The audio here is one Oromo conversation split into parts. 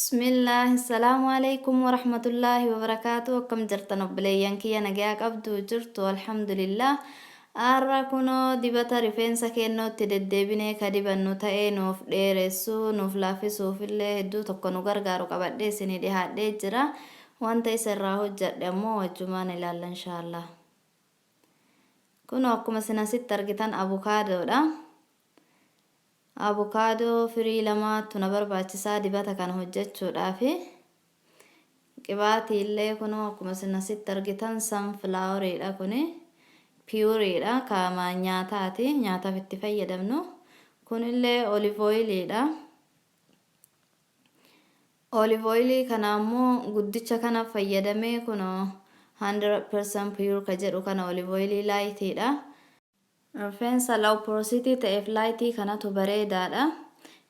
Bismillaah Assalaamu Aleykum Warahmatullaahi Wabarakaatuh. Akkam jirtan obboleeyyan kiyya? Nagayaa qabdu jirtu? Alhamdulillah. Har'a kunoo dibata rifeensa keennootti deddeebinee ka dibannu ta'ee nuuf dheeressu, nuuf laaffisuufillee hedduu tokko nu gargaaru qabadhee isinii dhihaadhee jira. Wanta isa irraa hojjadhe ammoo wajjumaan ilaalla, inshaallah. Kunoo akkuma isin asitti argitan abukaadoodha. Abukaadoo firii lamaatu na barbaachisaa dibata kana hojjechuudhaafi. Qibaatii illee kunoo akkuma isin asitti argitan sunfloweriidha kuni. Piyuriidha, kaama nyaataati, nyaataaf itti fayyadamnu. Kunillee olive oiliidha. Olive oilii kana ammoo guddicha kana fayyadamee, kunoo 100% pure ka jedhu kana, olive oilii lightiidha. Rifeensa low porosity ta'eef lightii kanatu bareedaadha.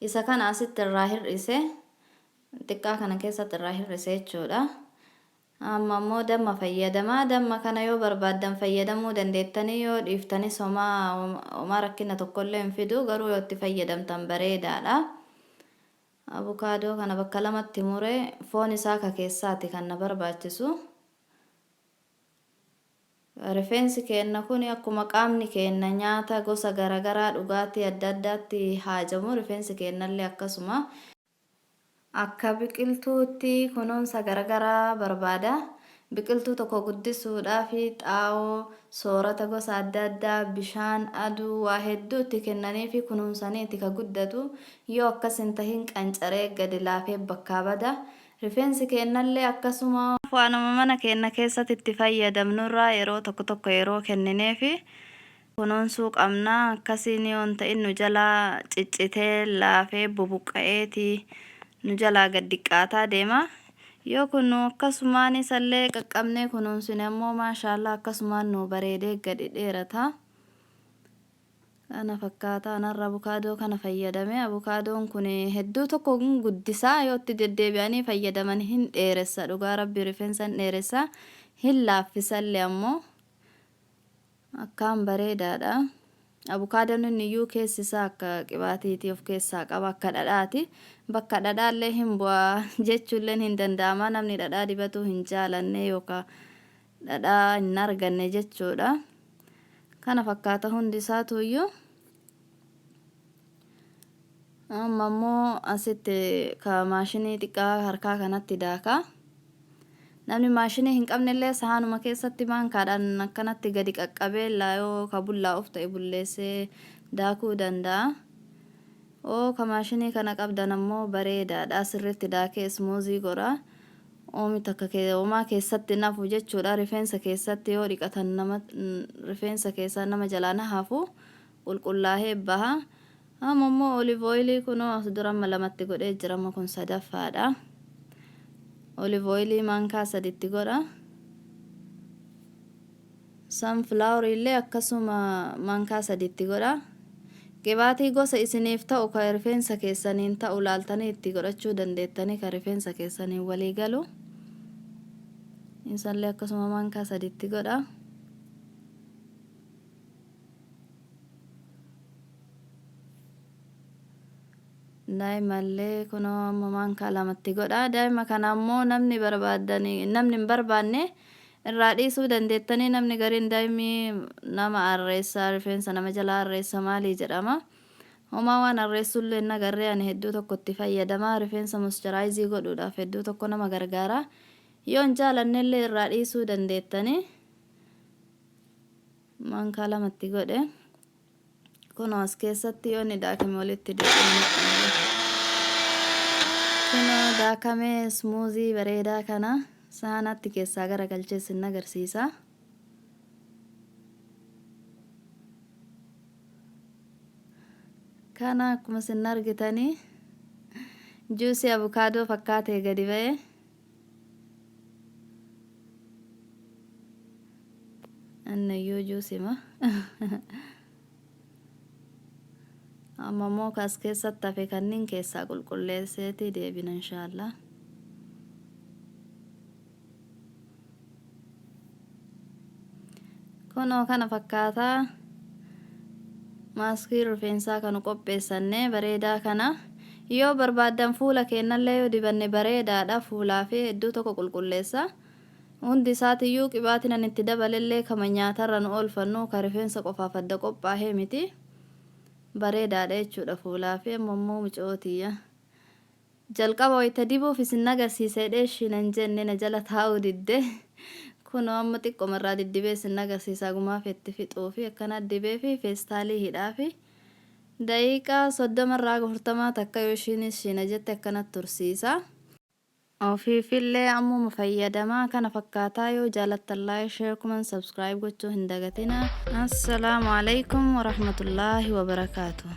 Isa kana asitti irraa hir'ise. Xiqqaa kana keessatti irraa hir'ise jechuudha. Amma immoo damma fayyadama. Damma kana yoo barbaaddan fayyadamuu dandeettanii, yoo dhiiftanis homaa homaa rakkina tokkollee hin fidu, garuu yoo itti fayyadamtan bareedaadha. Abukaadoo kana bakka lamatti mure, foon isaa ka keessaati kan na barbaachisu. Rifeensi keenna kuni akkuma qaamni keenna nyaata gosa garagaraa, dhugaatii adda addaatti haajamu, rifeensi keennallee akkasuma. Akka biqiltuutti kunuunsa garagaraa barbaada. Biqiltuu tokko guddisuudhaaf xaa'oo, soorata gosa adda addaa, bishaan, aduu, waa hedduu itti kennaniifi kunuunsaniiti ka guddatu. Yoo akkas hin tahin qancaree gadi laafee bakkaa bada. Rifeensi keennallee akkasuma. Waanuma mana keenna keessatti itti fayyadamnurraa yeroo tokko tokko yeroo kennineefi kunuunsuu qabna. Akkasiin yoo hin ta'in nu jalaa ciccitee laafee bubuqqa'eeti nu jalaa gad diqqaataa deema. Yoo kun nu akkasumaan isallee qaqqabnee kunuunsine ammoo, maashaallah, akkasumaan nuu bareedee gadi dheerata. Kana fakkaata. Anarra abukaadoo kana fayyadame. Abukaadoon kun hedduu tokko guddisaa, yoo itti deddeebi'anii fayyadaman hin dheeressa, dhugaa rabbi, rifeensa hin dheeressa, hin laaffisallee ammoo akkaan bareedaadha. Abukaadoon inni iyyuu keessi isaa akka qibaatiitii of keessaa qaba, akka dhadhaati. Bakka dhadhaallee hin bu'a jechuulleen hin danda'ama, namni dhadhaa dibatuu hin jaalanne yookaan dhadhaa hin arganne jechuudha. Kana fakkaata hundi isaatuuyyuu. Amma immoo asitti ka maashinii xiqqaa harkaa kanatti daaka. Namni maashinii hin qabnellee sahaanuma keessatti maankaadhaan akkanatti gadi qaqqabee yoo ka bullaa'uuf ta'e bulleessee daakuu danda'a. Oo ka maashinii kana qabdan ammoo bareedaadha. Sirriitti daakee ismuuzii godha. Oomi takka homaa keessatti hin hafu jechuudha. Rifeensa keessatti yoo dhiqatan nama rifeensa keessaa nama jalaa na hafu, qulqullaahee baha. Amma immoo olive oilii kunoo as dura amma lamatti godhee jira. Amma kun sadaffaadha. Olive oilii maankaa saditti godha. Sunflower illee akkasuma maankaa saditti godha. Qibaatii gosa isiniif ta'u, ka rifeensa keessaniin ta'u laaltanii itti godhachuu dandeettanii, ka rifeensa keessaniin walii galu. Isallee akkasuma maankaa saditti godha. Daa'imallee kunoo amma maankaa lamatti godha. Daa'ima kana ammoo namni barbaaddanii, namni hin barbaanne irraa dhiisuu dandeettanii. Namni gariin daa'imni nama arreessa, rifeensa nama jalaa arreessa maalii jedhama. Homaa waan arreessullee hin agarree, ani hedduu tokko itti fayyadama. Rifeensa moisturize godhuudhaaf hedduu tokko nama gargaara. Yoo hin jaalannellee irraa dhiisuu dandeettanii. Maankaa lamatti godhe. Kunoo as keessatti yoo inni daakame walitti deebiin. Kunoo daakamee smoothie bareedaa kana sahanatti keessaa gara galchee isin agarsiisa. Kana akkuma isin argitanii juusii abukaadoo fakkaatee gadi ba'e. Annayyuu juusima. Amma immoo kas keessatti hafe kanniin keessaa qulqulleesseeti deebina, inshaallah. Kunoo kana fakkaataa maaskii rifeensaa kanu qopheessanne bareedaa kana. Yoo barbaaddan fuula keennallee yoo dibanne bareedaadha fuulaa fi hedduu tokko qulqulleessa. Hundi isaatiyyuu qibaatiin ani itti dabalellee kama nyaatarra nu oolfannu ka rifeensa qofaaf adda qophaahee miti. Bareedaadha jechuudha fuulaa fi amma immoo mucootiyya. Jalqaba wayita dibuuf isin agarsiisa jedhee ishii nan jenne na jala taa'uu didde. Kunoo amma xiqqoma irraa diddibee isin agarsiisa gumaaf itti fixuu fi akkana dibee fi feestaalii hidhaa fi daqiiqaa 30 irraa haga 40 takka yoo ishiin ishii na jette akkanatti tursiisa. Ofiifillee ammuma fayyadamaa kana fakkaataa yoo jaalattan like share comment subscribe gochuu hin dagatinaa. Assalaamu alaikum warahmatullaahi wabarakaatu.